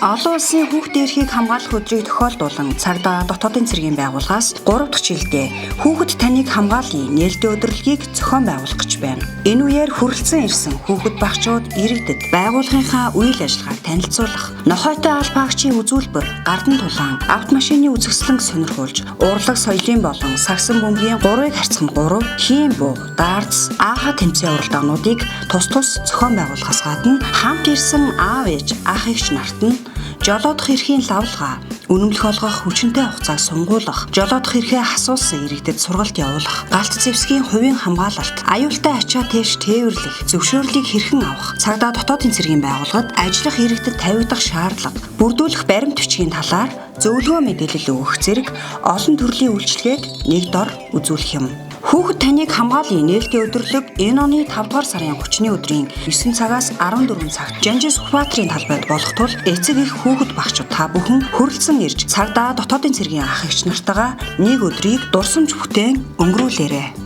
Олон улсын хүүхдийн эрхийг хамгаалах өдрийг тохиолдуулан цагдаа дотоодын цэргийн байгууллагаас 3 дахь жилдээ хүүхэд таныг хамгаалъя нээлттэй өдөрлөгийг зохион байгуулах гэж байна. Энэ үеэр хүрэлцэн ирсэн хүүхэд багчууд иргэдэд байгууллагынхаа үйл ажиллагааг танилцуулах, нохойтой алфаагчийн үзүүлбэр, гардан тулаан, автомашины үзэсгэлэнг сонирхуулж, урлаг соёлын болон сагсан бөмбөгийн 3-ыг харьцах нь 3, хийн буу, дартс, ааха тэмцээн уралдаануудыг тус тус зохион байгуулахаас гадна хамт ирсэн аав ээж, ах эгч нарт нь жолоодох эрхийн лавлгаа, үнэмлэх олгох хүчинтэй хугацааг сунгуулах, жолоодох эрхээ хасуулсан иргэдэд сургалт явуулах, галт зэвсгийн хувийн хамгаалалт, аюултай ачаа тээш тээвэрлэх, зөвшөөрлийг хэрхэн авах, цагдаа дотоодын цэргийн байгууллагад ажиллах иргэдэд тавигдах шаардлага, бүрдүүлэх баримт бичгийн талаар зөвлөгөө мэдээлэл өгөх зэрэг олон төрлийн үйлчилгээг нэг дор үзүүлэх юм. Хүүхэд таныг хамгаалъя нээлтийн өдөрлөг энэ оны 5 дугаар сарын 30-ны өдрийн 9 цагаас 14 цагт Жанжин Сүхбаатарын талбайд болох тул эцэг эх хүүхэд багчууд та бүхэн хүрэлцэн ирж цагдаа дотоодын цэргийн ах эгч нартайгаа нэг өдрийг дурсамж бүтээн өнгөрүүлээрэй.